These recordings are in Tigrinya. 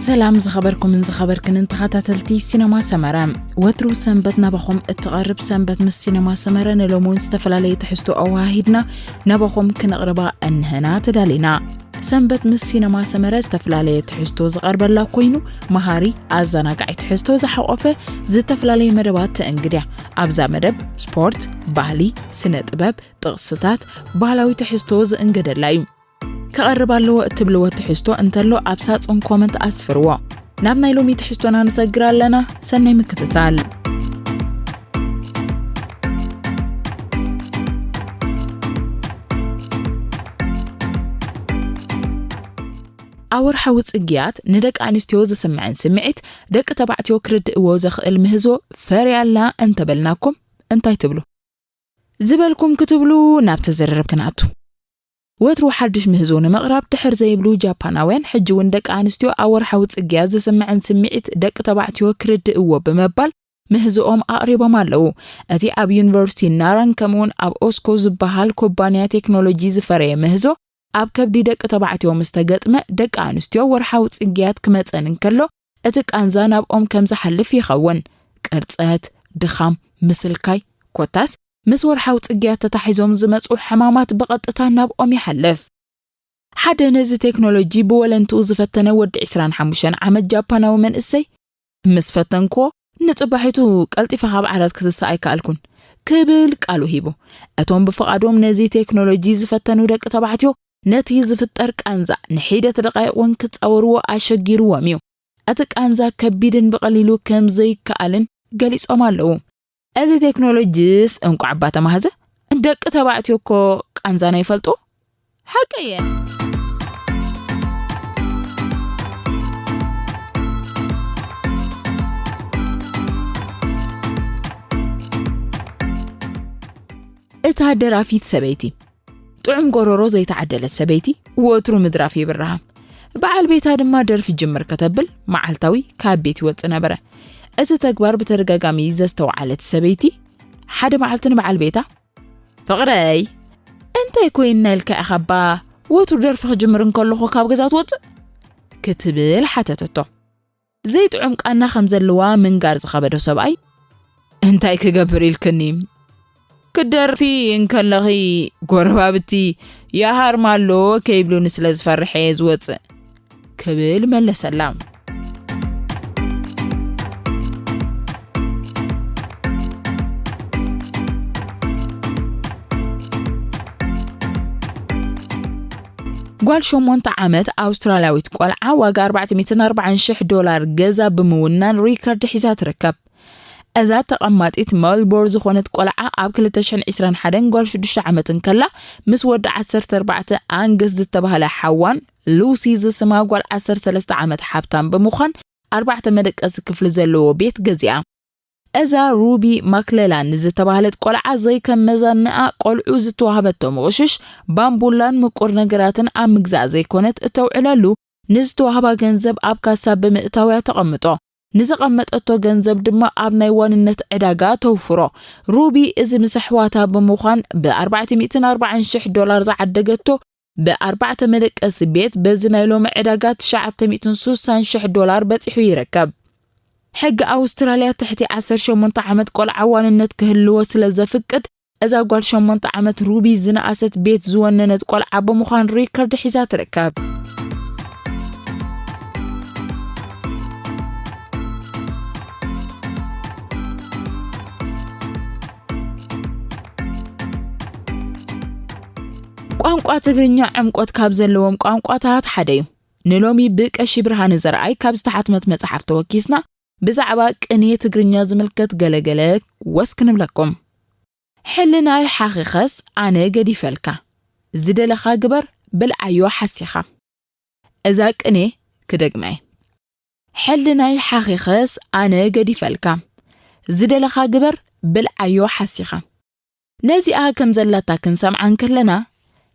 ሰላም ዝኸበርኩምን ዝኸበርክንን ተኸታተልቲ ሲነማ ሰመረ። ወትሩ ሰንበት ናባኹም እትቐርብ ሰንበት ምስ ሲነማ ሰመረ ንሎሚ እውን ዝተፈላለየ ትሕዝቶ ኣወሃሂድና ናባኹም ክነቕርባ እንህና ተዳሊና። ሰንበት ምስ ሲነማ ሰመረ ዝተፈላለየ ትሕዝቶ ዝቐርበላ ኮይኑ፣ መሃሪ፣ ኣዘናጋዒ ትሕዝቶ ዝሓቖፈ ዝተፈላለየ መደባት ተእንግድያ። ኣብዛ መደብ ስፖርት፣ ባህሊ፣ ስነ ጥበብ፣ ጥቕስታት፣ ባህላዊ ትሕዝቶ ዝእንገደላ እዩ። ክቐርብ ኣለዎ እትብልዎ ትሕዝቶ እንተሎ ኣብ ሳጹን ኮመንት ኣስፍርዎ። ናብ ናይ ሎሚ ትሕዝቶና ንሰግር ኣለና። ሰናይ ምክትታል። ኣወርሓዊ ጽግያት ንደቂ ኣንስትዮ ዝስምዐን ስምዒት ደቂ ተባዕትዮ ክርድእዎ ዘኽእል ምህዞ ፈርያ ኣላ እንተበልናኩም እንታይ ትብሉ? ዝበልኩም ክትብሉ ናብቲ ዝርርብ ክንኣቱ። ወትሩ ሓድሽ ምህዞ ንምቕራብ ድሕር ዘይብሉ ጃፓናውያን፣ ሕጂ እውን ደቂ ኣንስትዮ ኣብ ወርሓዊ ጽግያት ዝስምዐን ስምዒት ደቂ ተባዕትዮ ክርድእዎ ብምባል ምህዞኦም ኣቕሪቦም ኣለዉ። እቲ ኣብ ዩኒቨርሲቲ ናራን ከምኡውን ኣብ ኦስኮ ዝበሃል ኩባንያ ቴክኖሎጂ ዝፈረየ ምህዞ፣ ኣብ ከብዲ ደቂ ተባዕትዮ ምስ ተገጥመ፣ ደቂ ኣንስትዮ ወርሓዊ ጽግያት ክመጸን እንከሎ፣ እቲ ቃንዛ ናብኦም ከም ዝሓልፍ ይኸውን። ቅርጸት፣ ድኻም፣ ምስልካይ፣ ኮታስ ምስ ወርሓዊ ጽግያት ተታሒዞም ዝመጹ ሕማማት ብቐጥታ ናብኦም ይሓልፍ። ሓደ ነዚ ቴክኖሎጂ ብወለንትኡ ዝፈተነ ወዲ ዕስራን ሓሙሽተን ዓመት ጃፓናዊ መንእሰይ፣ ምስ ፈተንክዎ፣ ንጽባሒቱ ቀልጢፈ ካብ ዓራት ክትስእ ኣይከኣልኩን ክብል ቃሉ ሂቡ። እቶም ብፍቓዶም ነዚ ቴክኖሎጂ ዝፈተኑ ደቂ ተባዕትዮ፣ ነቲ ዝፍጠር ቃንዛ ንሒደት ደቃይቕ እውን ክጻወርዎ ኣሸጊርዎም እዩ። እቲ ቃንዛ ከቢድን ብቐሊሉ ከም ዘይከኣልን ገሊጾም ኣለዉ። እዚ ቴክኖሎጂስ እንቋዕ እባ ተማህዘ። ደቂ ተባዕትዮ እኮ ቃንዛና ይፈልጡ። ሓቀየ። እታ ደራፊት ሰበይቲ። ጥዑም ጎረሮ ዘይተዓደለት ሰበይቲ ወትሩ ምድራፍ ይብርሃ። በዓል ቤታ ድማ ደርፊ ጅምር ከተብል መዓልታዊ ካብ ቤት ይወጽእ ነበረ። እዚ ተግባር ብተደጋጋሚ ዘስተውዓለት ሰበይቲ፣ ሓደ መዓልቲ ንበዓል ቤታ፣ "ፍቕረይ፣ እንታይ ኮይንና ኢልካ ኢኻ እባ ወትሩ ደርፊ ክጅምር እንከለኹ ካብ ገዛ ትወጽእ?" ክትብል ሓተተቶ። ዘይጥዑም ቃና ከም ዘለዋ ምንጋር ዝኸበዶ ሰብኣይ፣ "እንታይ ክገብር ኢልክኒ? ክትደርፊ እንከለኺ ጎረባብቲ ያሃርም ኣሎ ከይብሉኒ ስለ ዝፈርሕ እየ ዝወጽእ" ክብል መለሰላ። ጓል ሸሞንተ ዓመት ኣውስትራልያዊት ቆልዓ ዋጋ ኣርባዕተ ሚእትን ኣርባዓን ሽሕ ዶላር ገዛ ብምውናን ሪከርድ ሒዛ ትርከብ። እዛ ተቐማጢት ሜልቦርን ዝኾነት ቆልዓ ኣብ ክልተ ሽሕን ዕስራን ሓደን ጓል ሽዱሽተ ዓመት እንከላ ምስ ወዲ ዓሰርተ ኣርባዕተ ኣንገስ ዝተባህለ ሓዋን ሉሲ ዝስማ ጓል ዓሰርተ ሰለስተ ዓመት ሓብታም ብምዃን ኣርባዕተ መደቀሲ ክፍሊ ዘለዎ ቤት ገዚኣ። እዛ ሩቢ ማክሌላን ዝተባህለት ቆልዓ ዘይከም መዛንኣ ቆልዑ ዝተዋህበቶ ምቑሽሽ፣ ባምቡላን ምቁር ነገራትን ኣብ ምግዛእ ዘይኮነት እተውዕለሉ፣ ንዝተዋህባ ገንዘብ ኣብ ካሳ ብምእታው እያ ተቐምጦ። ንዘቐመጠቶ ገንዘብ ድማ ኣብ ናይ ዋንነት ዕዳጋ ተውፍሮ። ሩቢ እዚ ምስ ኣሕዋታ ብምዃን ብ ኣርባዕተ ሚእትን ኣርባዓን ሽሕ ዶላር ዝዓደገቶ ብኣርባዕተ መደቀሲ ቤት በዚ ናይ ሎሚ ዕዳጋ ትሽዓተ ሚእትን ስሳን ሽሕ ዶላር በጺሑ ይርከብ። ሕጊ ኣውስትራልያ ትሕቲ ዓሰርተ ሸሞንተ ዓመት ቆልዓ ዋንነት ክህልዎ ስለ ዘፍቅድ፣ እዛ ጓል ሸሞንተ ዓመት ሩቢ ዝነኣሰት ቤት ዝወነነት ቆልዓ ብምዃን ሪከርድ ሒዛ ትርከብ። ቋንቋ ትግርኛ ዕምቆት ካብ ዘለዎም ቋንቋታት ሓደ እዩ። ንሎሚ ብቀሺ ብርሃነ ዘርኣይ ካብ ዝተሓትመት መጽሓፍ ተወኪስና ብዛዕባ ቅኔ ትግርኛ ዝምልከት ገለገለ ወስ ክንብለኩም። ሕልናይ ሓኺኸስ ኣነ ገዲፈልካ፣ ዝደለኻ ግበር ብልዓዮ ሓሲኻ። እዛ ቅኔ ክደግማ እየ። ሕልናይ ሓኺኸስ ኣነ ገዲፈልካ፣ ዝደለኻ ግበር ብልዓዮ ሓሲኻ። ነዚኣ ከም ዘላታ ክንሰምዓ እንከለና፣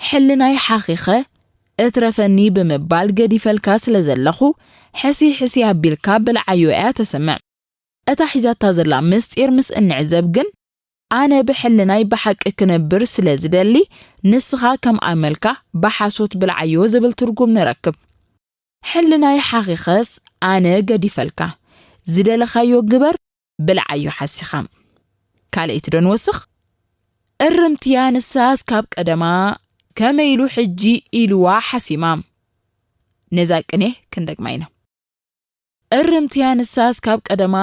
ሕልናይ ሓኺኸ እትረፈኒ ብምባል ገዲፈልካ ስለ ዘለኹ፣ ሕሲ ሕሲ ኣቢልካ ብልዓዮ እያ ተስምዕ። እታ ሒዛታ ዘላ ምስጢር ምስ እንዕዘብ ግን፣ ኣነ ብሕልናይ ብሓቂ ክነብር ስለ ዝደሊ፣ ንስኻ ከም ኣመልካ ብሓሶት ብልዓዮ ዝብል ትርጉም ንረክብ። ሕልናይ ሓኺኸስ ኣነ ገዲፈልካ። ዝደለኻዮ ግበር፣ ብልዓዮ ሓሲኻ። ካልኣይቲ ዶ ንወስኽ? እርምትያ ንሳስ ካብ ቀደማ ከመይ ኢሉ ሕጂ ኢልዋ ሓሲማ። ነዛ ቅኔ ክንደግማ ኢና። እርምትያ ንሳስ ካብ ቀደማ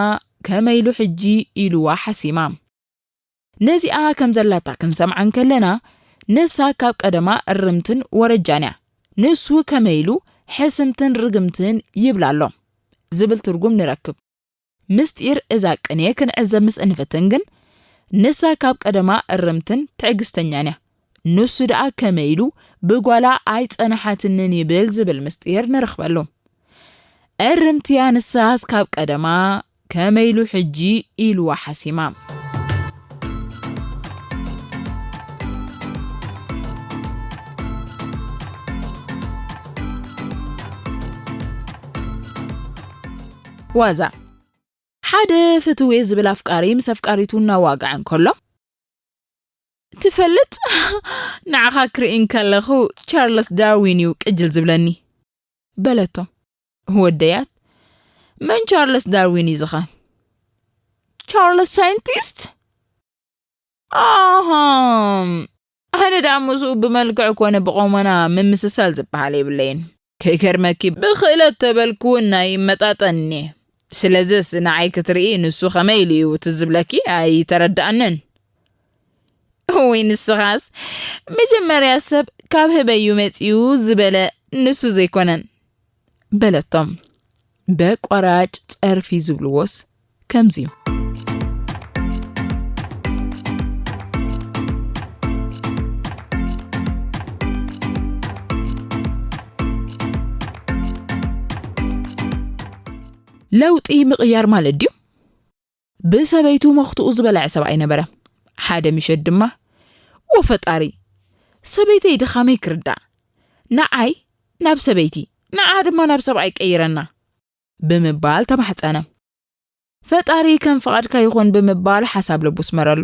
ከመይ ኢሉ ሕጂ ኢልዋ ሓሲማ። ነዚኣ ከም ዘላታ ክንሰምዓ እንከለና፣ ንሳ ካብ ቀደማ እርምትን ወረጃን እያ። ንሱ ከመይ ኢሉ ሕስምትን ርግምትን ይብል ኣሎ ዝብል ትርጉም ንረክብ። ምስጢር እዛ ቅኔ ክንዕዘብ ምስ እንፍትን ግን፣ ንሳ ካብ ቀደማ እርምትን ትዕግስተኛን እያ። ንሱ ደኣ ከመይ ኢሉ ብጓላ ኣይጸንሓትንን ይብል ዝብል ምስጢር ንረኽበሉ። እርምትያ ንሳስ ካብ ቀደማ ከመይ ኢሉ ሕጂ ኢልዋ ሓሲማ። ዋዛ። ሓደ ፍትዌ ዝብል ኣፍቃሪ ምስ ኣፍቃሪቱ እናዋግዐ እንከሎ፣ "ትፈልጥ፣ ንዓኻ ክርኢ እንከለኹ ቻርለስ ዳርዊን እዩ ቅጅል ዝብለኒ" በለቶ። ወደያት፣ "መን ቻርለስ ዳርዊን እዩ ዝኸ?" "ቻርለስ ሳይንቲስት?" "ኣሃም፣ ኣነ ደኣ ምስኡ ብመልክዕ ኮነ ብቆመና ምምስሳል ዝበሃል የብለይን። ከይገርመኪ ብክእለት ተበልኩ ናይ ይመጣጠኒ። ስለዝስ ንዓይ ክትርኢ ንሱ ከመይ ኢሉ እዩ ትዝ ዝብለኪ ኣይተረድኣንን?" "ወይ ንስኻስ መጀመርያ ሰብ ካብ ህበዩ መጺኡ ዝበለ ንሱ ዘይኮነን?" በለቶም። በቋራጭ ጸርፊ ዝብልዎስ ከምዚ እዩ። ለውጢ ምቕያር ማለት ድዩ? ብሰበይቱ መኽትኡ ዝበልዐ ሰብኣይ ነበረ። ሓደ ምሸት ድማ፣ "ወ ፈጣሪ፣ ሰበይተይ ድኻመይ ክርዳእ፣ ንዓይ ናብ ሰበይቲ፣ ንዓ ድማ ናብ ሰብኣይ ቀይረና" ብምባል ተማሕጸነ። ፈጣሪ ከም ፍቓድካ ይኹን ብምባል ሓሳብ ልቡ ስመረሉ።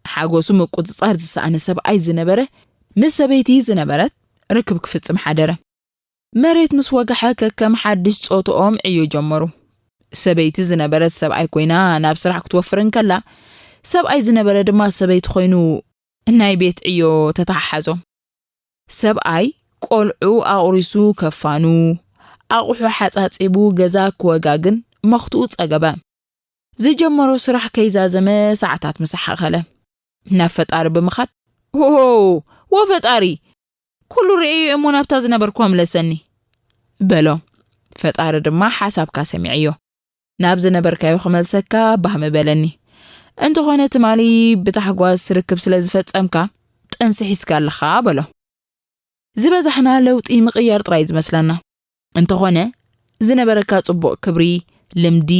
ሓጎሱ ምቁጽጻር ዝሰኣነ ሰብኣይ ዝነበረ፣ ምስ ሰበይቲ ዝነበረት ርክብ ክፍጽም ሓደረ። መሬት ምስ ወግሐ ከከም ሓድሽ ጾትኦም ዕዮ ጀመሩ። ሰበይቲ ዝነበረት ሰብኣይ ኮይና ናብ ስራሕ ክትወፍር እንከላ፣ ሰብኣይ ዝነበረ ድማ ሰበይቲ ኮይኑ ናይ ቤት ዕዮ ተተሓሓዞ። ሰብኣይ ቆልዑ ኣቑሪሱ ከፋኑ፣ ኣቑሑ ሓጻጺቡ ገዛ ክወጋግን መኽትኡ ጸገበ። ዝጀመሮ ስራሕ ከይዛዘመ ሰዓታት ምስ ኣሓኸለ፣ ናብ ፈጣሪ ብምኻድ፣ "ሆሆ፣ ወ ፈጣሪ፣ ኩሉ ርእየ እሞ ናብታ ዝነበርኩዋ ምለሰኒ" በሎ። ፈጣሪ ድማ ሓሳብካ ሰሚዐዮ፣ ናብ ዝነበርካዮ ክመልሰካ ባህ ምበለኒ። እንተኾነ ትማሊ ብታሕጓስ ርክብ ስለ ዝፈጸምካ ጥንሲ ሒዝካ ኣለኻ በሎ። ዝበዛሕና ለውጢ ምቕያር ጥራይ ዝመስለና። እንተኾነ ዝነበረካ ጽቡቕ ክብሪ፣ ልምዲ፣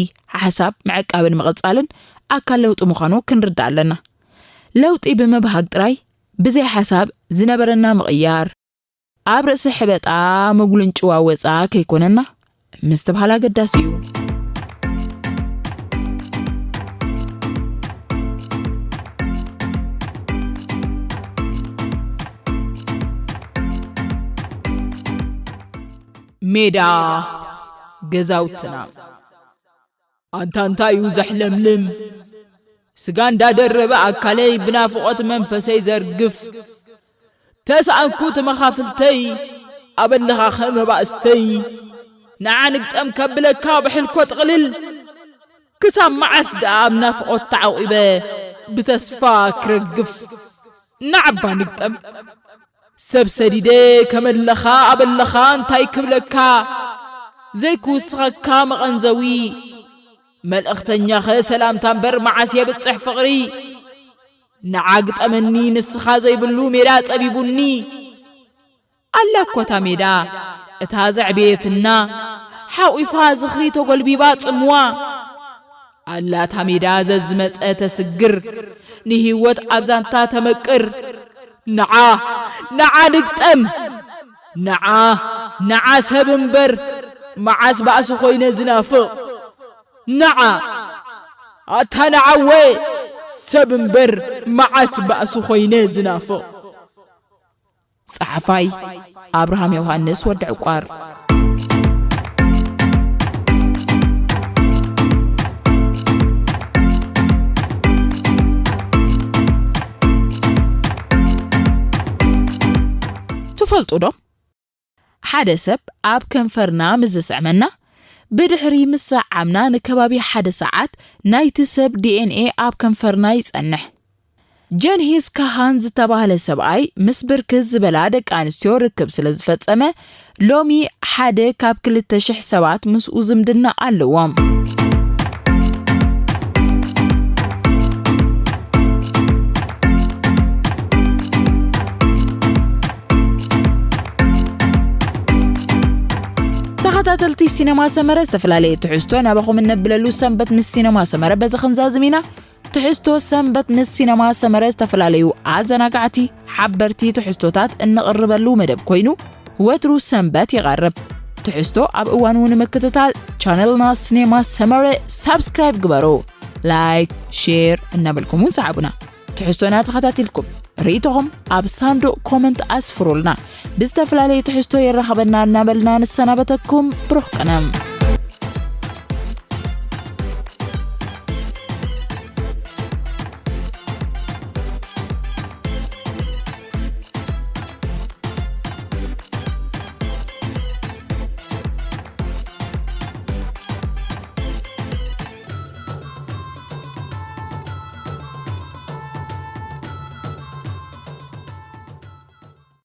ሓሳብ ምዕቃብን ምቕጻልን ኣካል ለውጢ ምዃኑ ክንርዳእ ኣለና። ለውጢ ብምብሃግ ጥራይ ብዘይ ሓሳብ ዝነበረና ምቕያር፣ ኣብ ርእሲ ሕበጣ ምጉልንጭዋ ወጻ ከይኮነና ምስትብሃል ኣገዳሲ እዩ። ሜዳ ገዛውትና። ኣንታ እንታይ እዩ ዘሕለምልም? ስጋ እንዳደረበ ኣካለይ ብናፍቖት መንፈሰይ ዘርግፍ። ተስኣንኩ ተመኻፍልተይ፣ ኣበልኻ ኸመባእስተይ። ንዓ ንግጠም ከብለካ ብሕልኮ ጥቕልል። ክሳብ መዓስ ደኣ ኣብ ናፍቖት ተዓቒበ ብተስፋ ክረግፍ? ንዓባ ንግጠም። ሰብ ሰዲደ ከመለኻ ኣበለኻ እንታይ ክብለካ? ዘይክውስኸካ መቐንዘዊ። መልእኽተኛኸ ሰላምታ እምበር መዓስ የብጽሕ ፍቕሪ? ንዓ ግጠመኒ ንስኻ ዘይብሉ ሜዳ ጸቢቡኒ። ኣላ እኮ እታ ሜዳ እታ ዘዕበየትና፣ ሓቒፋ ዝኽሪ ተጎልቢባ ጽምዋ። ኣላ እታ ሜዳ ዘዝመጸ ተስግር፣ ንህይወት ኣብ ዛንታ ተመቅር። ንዓ፣ ንዓ ንግጠም። ንዓ፣ ንዓ ሰብ እምበር፣ መዓስ ባእሲ ኮይነ ዝናፍቕ። ንዓ፣ ኣታ ንዓወ ሰብ እምበር፣ መዓስ ባእሲ ኮይነ ዝናፍቕ። ጸሓፋይ ኣብርሃም ዮሃንስ ወዲ ዕቋር። ትፈልጡ ዶ? ሓደ ሰብ ኣብ ከንፈርና ምስ ዝስዕመና፣ ብድሕሪ ምስ ሰዓምና ንከባቢ ሓደ ሰዓት ናይቲ ሰብ ዲ ኤን ኤ ኣብ ከንፈርና ይጸንሕ። ጀንሂስ ካሃን ዝተባህለ ሰብኣይ ምስ ብርክት ዝበላ ደቂ ኣንስትዮ ርክብ ስለ ዝፈጸመ፣ ሎሚ ሓደ ካብ ክልተ ሽሕ ሰባት ምስኡ ዝምድና ኣለዎም። ተኸታተልቲ ሲነማ ሰመረ፣ ዝተፈላለየ ትሕዝቶ ናባኹም እነብለሉ ሰንበት ምስ ሲነማ ሰመረ በዚ ክንዛዝም ኢና። ትሕዝቶ ሰንበት ምስ ሲነማ ሰመረ ዝተፈላለዩ ኣዘናጋዕቲ ሓበርቲ ትሕዝቶታት እንቕርበሉ መደብ ኮይኑ፣ ወትሩ ሰንበት ይቐርብ። ትሕዝቶ ኣብ እዋኑ ንምክትታል ቻነልና ሲኔማ ሰመረ ሳብስክራይብ ግበሩ። ላይክ፣ ሼር እናበልኩም እውን ሰዓቡና። ትሕዝቶና ተኸታቲልኩም ርእይቶኹም ኣብ ሳንዱቕ ኮመንት ኣስፍሩልና። ብዝተፈላለየ ትሕዝቶ የራኸበና እናበልና ንሰናበተኩም። ብሩኽ ቀነ።